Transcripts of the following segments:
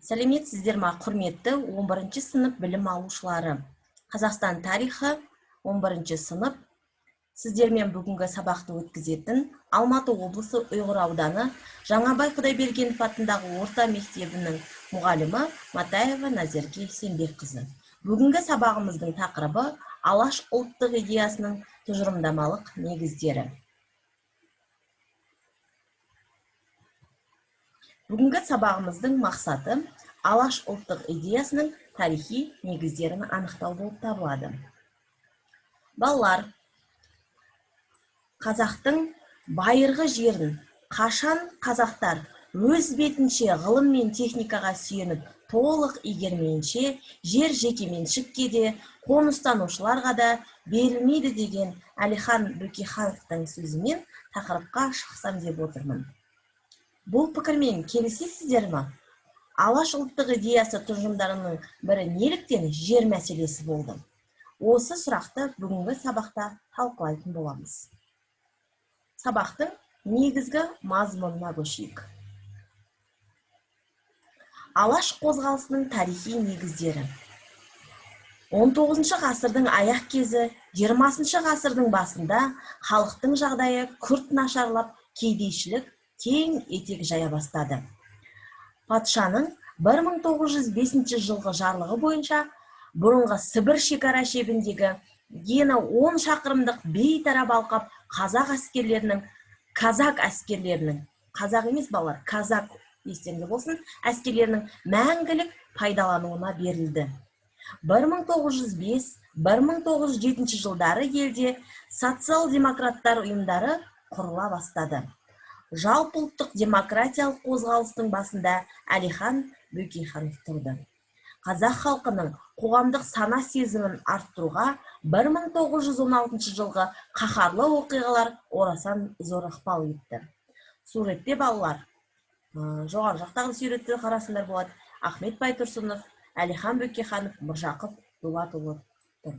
Сәлеметсіздер ма, құрметті 11 сынып білім алушылары! Қазақстан тарихы 11 сынып. Сіздермен бүгінгі сабақты өткізетін Алматы облысы Ұйғыр ауданы Жаңабай Құдайбергенов атындағы орта мектебінің мұғалімі Матаева Назерке Сембекқызы. Бүгінгі сабағымыздың тақырыбы Алаш ұлттық идеясының тұжырымдамалық негіздері. Бүгінгі сабағымыздың мақсаты Алаш ұлттық идеясының тарихи негіздерін анықтау болып табылады. Балалар, қазақтың байырғы жерін қашан қазақтар өз бетінше ғылым мен техникаға сүйеніп толық игермейінше жер жекеменшікке де, қоныстанушыларға да берілмейді деген Әлихан Бөкейхановтың сөзімен тақырыпқа шықсам деп отырмын. Бұл пікірмен келісесіздер ме? Алаш ұлттық идеясы тұжырымдарының бірі неліктен жер мәселесі болды? Осы сұрақты бүгінгі сабақта талқылайтын боламыз. Сабақтың негізгі мазмұнына көшейік. Алаш қозғалысының тарихи негіздері. 19 ғасырдың аяқ кезі, 20 ғасырдың басында халықтың жағдайы күрт нашарлап, кедейшілік кең етек жая бастады. Патшаның 1905 жылғы жарлығы бойынша бұрынғы Сібір шекара шебіндегі ені 10 шақырымдық бейтарап алқап қазақ әскерлерінің, казак әскерлерінің, қазақ емес балалар, казак естеріңде болсын, әскерлерінің мәңгілік пайдалануына берілді. 1905-1907 жылдары елде социал-демократтар ұйымдары құрыла бастады. Жалпы ұлттық демократиялық қозғалыстың басында Әлихан Бөкейханов тұрды. Қазақ халқының қоғамдық сана сезімін арттыруға 1916 жылғы қаһарлы оқиғалар орасан зор ықпал етті. Суретте балалар, жоғары жақтағы суретті қарасаңдар болады. Ахмет Байтұрсынов, Әлихан Бөкейханов, Міржақып Дулатұлы тұр.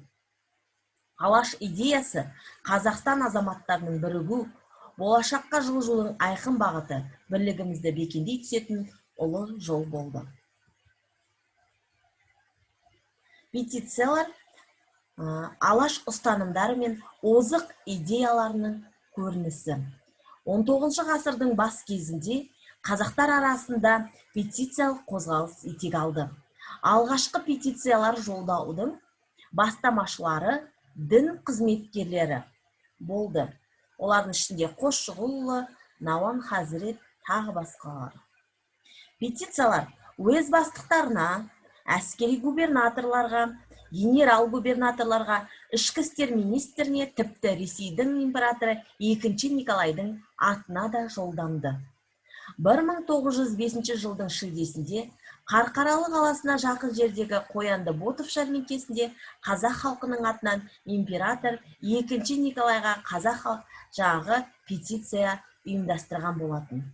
Алаш идеясы Қазақстан азаматтарының бірігу, болашаққа жылжудың айқын бағыты, бірлігімізді бекемдей түсетін ұлы жол болды. Петициялар Алаш ұстанымдары мен озық идеяларының көрінісі. 19 ғасырдың бас кезінде қазақтар арасында петициялық қозғалыс етек алды. Алғашқы петициялар жолдаудың бастамашылары дін қызметкерлері болды. Олардың ішінде Қосшығұлұлы, Науан Хазірет, тағы басқалар. Петициялар өз бастықтарына, әскери губернаторларға, генерал-губернаторларға, ішкі істер министріне, тіпті Ресейдің императоры 2 Николайдың атына да жолданды. 1905 жылдың шілдесінде Қарқаралы қаласына жақын жердегі Қоянды Ботов жәрмеңкесінде қазақ халқының атынан император 2 Николайға қазақ жағы петиция ұйымдастырған болатын.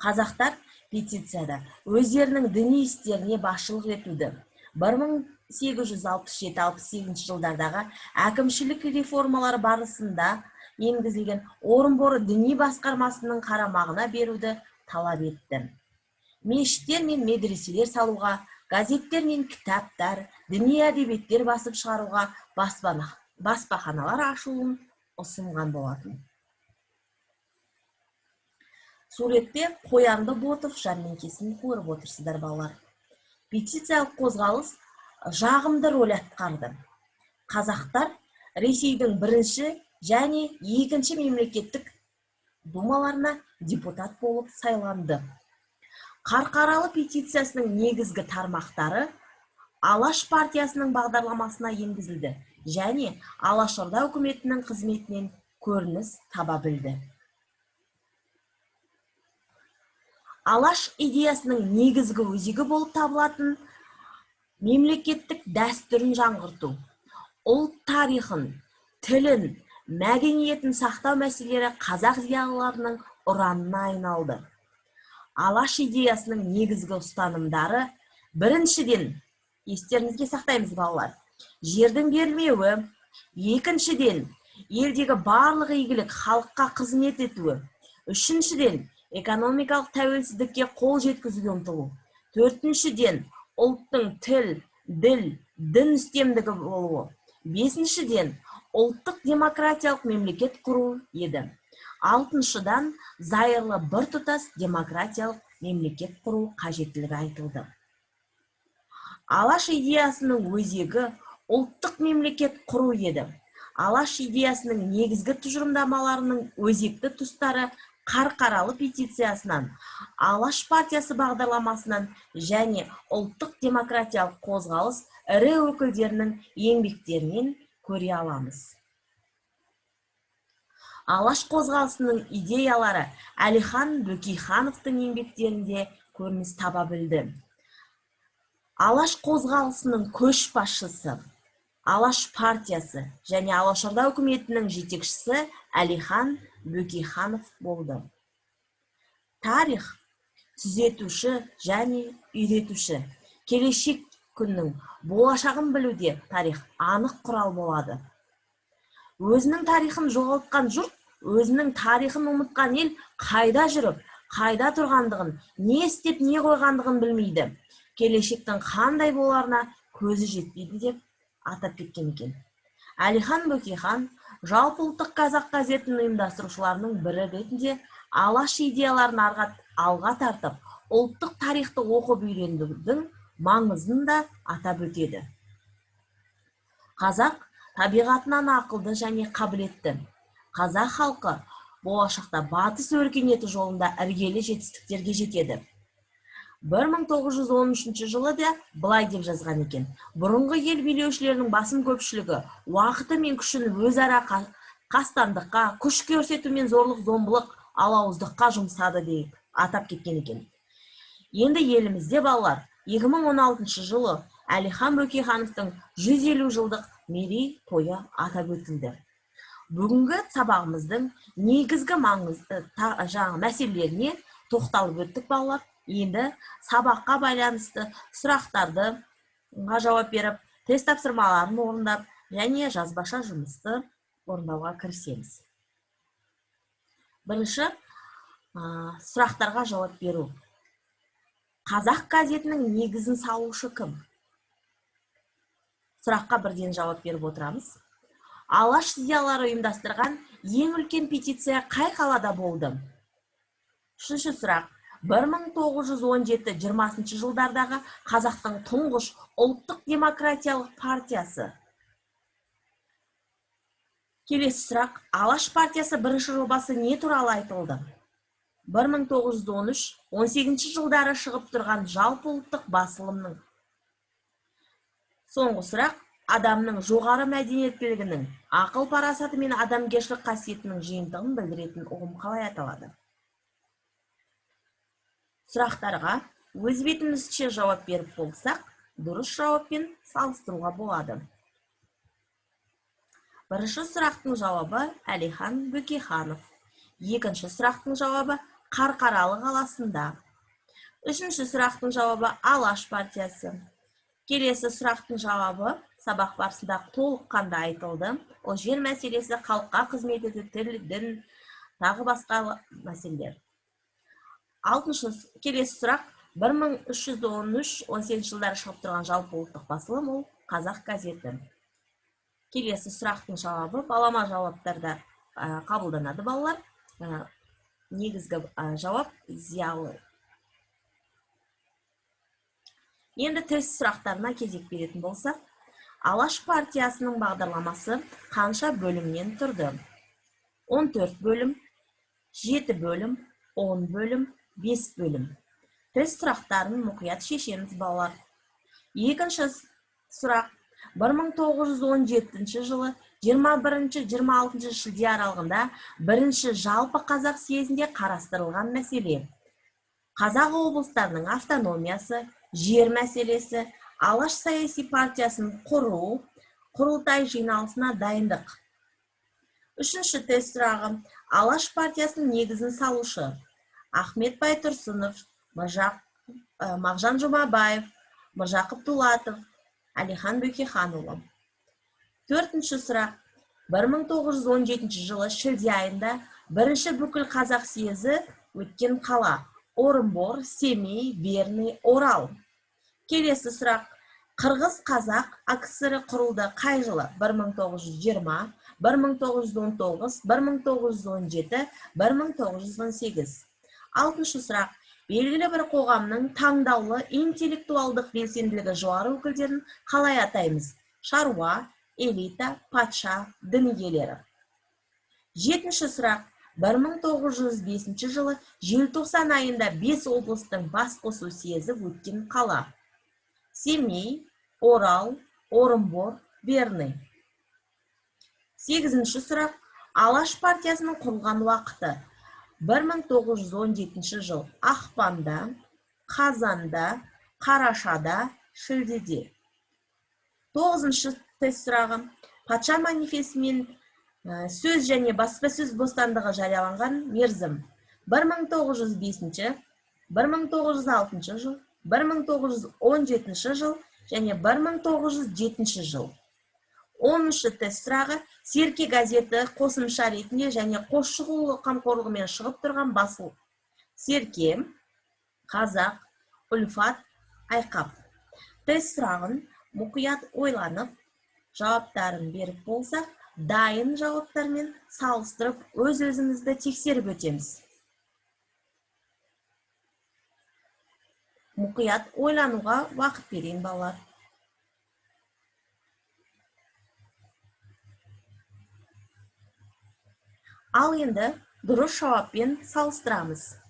Қазақтар петицияда өздерінің діни істеріне басшылық етуді 1867-68 жылдардағы әкімшілік реформалар барысында енгізілген Орынбор діни басқармасының қарамағына беруді талап етті. Мешіттер мен медреселер салуға, газеттер мен кітаптар, діни әдебиеттер басып шығаруға, баспаханалар ашуын ұсынған болатын. Суретте Қоянды Ботов жәрмеңкесін көріп отырсыздар, балалар. Петициялық қозғалыс жағымды рөл атқарды. Қазақтар Ресейдің бірінші және екінші мемлекеттік думаларына депутат болып сайланды. Қарқаралы петициясының негізгі тармақтары Алаш партиясының бағдарламасына енгізілді және Алашорда үкіметінің қызметінен көрініс таба білді. Алаш идеясының негізгі өзегі болып табылатын мемлекеттік дәстүрін жаңғырту, ұлт тарихын, тілін, мәдениетін сақтау мәселелері қазақ зиялыларының ұранына айналды. Алаш идеясының негізгі ұстанымдары біріншіден, естеріңізге сақтаймыз балалар, жердің берілмеуі, екіншіден, елдегі барлық игілік халыққа қызмет етуі, үшіншіден, Экономикалық тәуелсіздікке қол жеткізуге ұмтылу. Төртіншіден, ұлттың тіл, діл, дін үстемдігі болуы. Бесіншіден, ұлттық демократиялық мемлекет құру еді. Алтыншыдан, зайырлы біртұтас демократиялық мемлекет құру қажеттілігі айтылды. Алаш идеясының өзегі ұлттық мемлекет құру еді. Алаш идеясының негізгі тұжырымдамаларының өзекті тұстары Қарқаралы петициясынан, Алаш партиясы бағдарламасынан және ұлттық демократиялық қозғалыс ірі өкілдерінің еңбектерінен көре аламыз. Алаш қозғалысының идеялары Әлихан Бөкейхановтың еңбектерінде көрініс таба білді. Алаш қозғалысының көшбасшысы, Алаш партиясы және Алашорда үкіметінің жетекшісі Әлихан Бөкейханов болды. Тарих түзетуші және үйретуші. Келешек күннің болашағын білуде тарих анық құрал болады. Өзінің тарихын жоғалтқан жұрт, өзінің тарихын ұмытқан ел қайда жүріп, қайда тұрғандығын, не істеп, не қойғандығын білмейді. Келешектің қандай боларына көзі жетпейді деп атап кеткен екен. Әлихан Бөкейхан жалпы ұлттық қазақ газетін ұйымдастырушыларының бірі ретінде Алаш идеяларын алға тартып, ұлттық тарихты оқып үйренудің маңызын да атап өтеді. Қазақ табиғатынан ақылды және қабілетті. Қазақ халқы болашақта батыс өркениеті жолында іргелі жетістіктерге жетеді. 1913 жылы да былай деп жазған екен: бұрынғы ел билеушілерінің басым көпшілігі уақыты мен күшін өзара қастандыққа, күш көрсету мен зорлық зомбылық, алауыздыққа жұмсады деп атап кеткен екен. Енді елімізде, балалар, 2016 жылы Әлихан Бөкейхановтың 150 жылдық мерейтойы атап өтілді. Бүгінгі сабағымыздың негізгі маңызды жаңа мәселелеріне тоқталып өттік, балалар. Енді сабаққа байланысты сұрақтарды жауап беріп, тест тапсырмаларын орындап және жазбаша жұмысты орындауға кірісеміз. Бірінші сұрақтарға жауап беру. Қазақ газетінің негізін салушы кім? Сұраққа бірден жауап беріп отырамыз. Алаш зиялылары ұйымдастырған ең үлкен петиция қай қалада болды? Үшінші сұрақ. 1917-20 жылдардағы қазақтың тұңғыш ұлттық демократиялық партиясы. Келесі сұрақ. Алаш партиясы бірінші жобасы не туралы айтылды? 1913-18 жылдары шығып тұрған жалпы ұлттық басылымның. Соңғы сұрақ. Адамның жоғары мәдениеттілігінің, ақыл парасаты мен адамгершілік қасиетінің жиынтығын білдіретін ұғым қалай аталады? Сұрақтарға өз бетімізше жауап беріп болсақ, дұрыс жауаппен салыстыруға болады. Бірінші сұрақтың жауабы Әлихан Бөкейханов. Екінші сұрақтың жауабы Қарқаралы қаласында. Үшінші сұрақтың жауабы Алаш партиясы. Келесі сұрақтың жауабы сабақ барысында толыққанды айтылды. Ол жер мәселесі, халыққа қызмет ету, тіл, дін, тағы басқа мәселелер. Алтыншы, келесі сұрақ: 1313-18 жылдары шығып тұрған жалпы ұлттық басылым ол Қазақ газеті. Келесі сұрақтың жауабы балама жауаптарда қабылданады, балалар. Негізгі жауап зиялы. Енді тест сұрақтарына кезек беретін болсақ, Алаш партиясының бағдарламасы қанша бөлімнен тұрды? 14 бөлім, 7 бөлім, 10 бөлім, 5 бөлім. Тест сұрақтарын мұқият шешеміз, балалар. Екінші сұрақ. 1917 жылы 21-26 шілде аралығында бірінші жалпы қазақ съезінде қарастырылған мәселе: Қазақ облыстарының автономиясы, жер мәселесі, Алаш саяси партиясын құру, құрылтай жиналысына дайындық. Үшінші тест сұрағы. Алаш партиясының негізін салушы: Ахмет Байтұрсынов, Мағжан Жұмабаев, Міржақып Дулатов, Әлихан Бөкейханұлы. Төртінші сұрақ. 1917 жылы шілде айында бірінші бүкіл қазақ съезі өткен қала? Орынбор, Семей, Верный, Орал. Келесі сұрақ. Қырғыз-Қазақ АКСР құрылды қай жылы? 1920, 1919, 1917, 1918. Алтыншы сұрақ. Белгілі бір қоғамның таңдаулы интеллектуалдық белсенділігі жоғары өкілдерін қалай атаймыз? Шаруа, элита, патша, дін иелері. Жетінші сұрақ. 1905 жылы желтоқсан айында 5 облыстың бас қосу съезі өткен қала? Семей, Орал, Орынбор, Верный. Сегізінші сұрақ. Алаш партиясының құрылған уақыты? 1917 жыл ақпанда, қазанда, қарашада, шілдеде. Тоғызыншы тест сұрағы. Патша манифесімен сөз және баспасөз бостандығы жарияланған мерзім? 1905, 1906 жыл, 1917 жыл және 1907 жыл. 10-шы тест сұрағы. Серке газеті қосымша ретінде және Қосшығұлы қамқорлығымен шығып тұрған басылым. Серке, Қазақ, Үлфат, Айқап. Тест сұрағын мұқият ойланып, жауаптарын беріп болсақ, дайын жауаптармен салыстырып, өз-өзімізді тексеріп өтеміз. Мұқият ойлануға уақыт берейін, балалар. Ал енді дұрыс жауаппен салыстырамыз.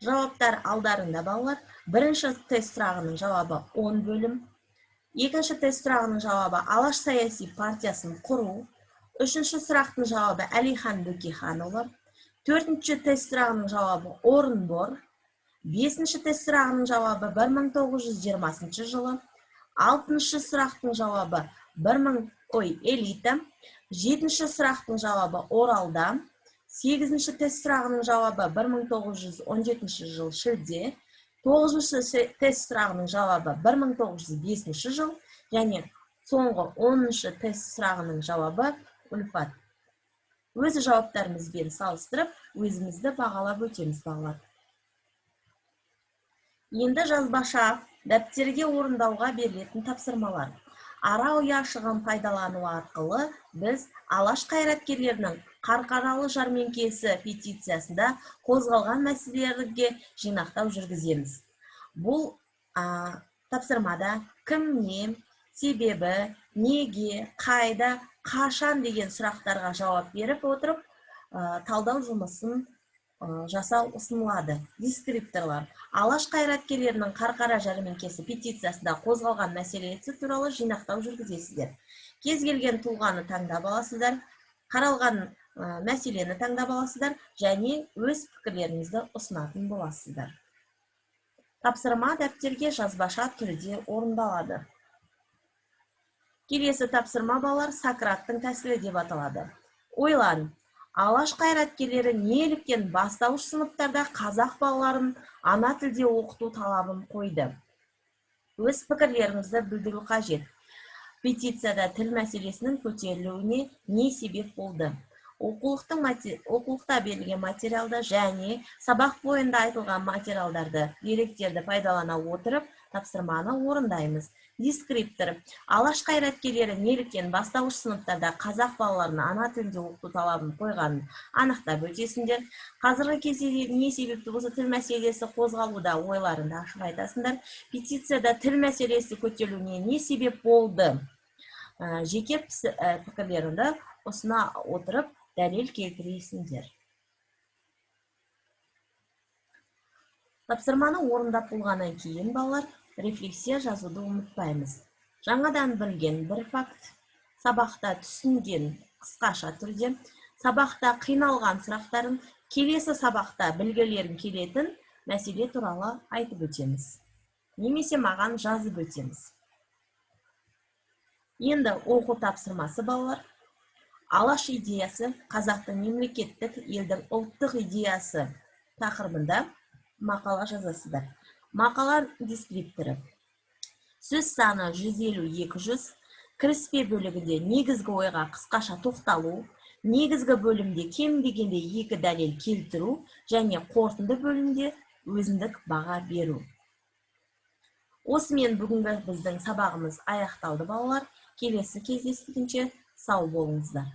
Жауаптар алдарында, балалар. Бірінші тест сұрағының жауабы 10 бөлім. Екінші тест сұрағының жауабы Алаш саяси партиясын құру. Үшінші сұрақтың жауабы Әлихан Бөкейханұлы. Төртінші тест сұрағының жауабы Орынбор. Бесінші тест сұрағының жауабы 1920 жылы. Алтыншы сұрақтың жауабы элита. Жетінші сұрақтың жауабы Оралда. Сегізінші тест сұрағының жауабы 1917 жыл шілде. Тоғызыншы тест сұрағының жауабы 1905 жыл. Және соңғы 10-шы тест сұрағының жауабы Үлфат. Өз жауаптарымызбен салыстырып, өзімізді бағалап өтеміз, балалар. Енді жазбаша дәптерге орындауға берілетін тапсырмалар. Ара ұяшығын пайдалану арқылы біз Алаш қайраткерлерінің Қарқаралы жәрмеңкесі петициясында қозғалған мәселелерге жинақтау жүргіземіз. Бұл тапсырмада кім, не, себебі, неге, қайда, қашан деген сұрақтарға жауап беріп отырып, талдау жұмысын жасау ұсынылады. Дескрипторлар. Алаш қайраткерлерінің Қарқара жәрмеңкесі петициясында қозғалған мәселесі туралы жинақтау жүргізесіздер. Кез келген тұлғаны таңдап аласыздар, қаралған мәселені таңдап аласыздар және өз пікірлеріңізді ұсынатын боласыздар. Тапсырма дәптерге жазбаша түрде орындалады. Келесі тапсырма, балалар, Сократтың тәсілі деп аталады. Ойлан. Алаш қайраткерлері неліктен бастауыш сыныптарда қазақ балаларын ана тілде оқыту талабын қойды? Өз пікірлеріңізді білдіру қажет. Петицияда тіл мәселесінің көтерілуіне не себеп болды? Оқулықта берілген материалда және сабақ бойында айтылған материалдарды, деректерді пайдалана отырып, тапсырманы орындаймыз. Дескриптор. Алаш қайраткерлері неліктен бастауыш сыныптарда қазақ балаларын ана тілінде оқыту талабын қойғанын анықтап өтесіңдер. Қазіргі кезде не себепті болса тіл мәселесі қозғалуда, ойларыңды ашық айтасыңдар. Петицияда тіл мәселесі көтерілуіне не себеп болды? Жеке пікірлеріңді ұсына отырып, дәлел келтіресіңдер. Тапсырманы орындап болғаннан кейін, балалар, рефлексия жазуды ұмытпаймыз. Жаңадан білген бір факт, сабақта түсінген қысқаша түрде, сабақта қиналған сұрақтарын, келесі сабақта білгілерің келетін мәселе туралы айтып өтеміз. Немесе маған жазып өтеміз. Енді оқу тапсырмасы, балалар. Алаш идеясы қазақтың мемлекеттік, елдің ұлттық идеясы тақырыбында мақала жазасыздар. Мақала дескрипторы. Сөз саны 150-200, кіріспе бөлігінде негізгі ойға қысқаша тоқталу, Негізгі бөлімде кем дегенде екі дәлел келтіру және қорытынды бөлімде өзіндік баға беру. Осымен бүгінгі біздің сабағымыз аяқталды, балалар. Келесі кездескенше сау болыңыздар.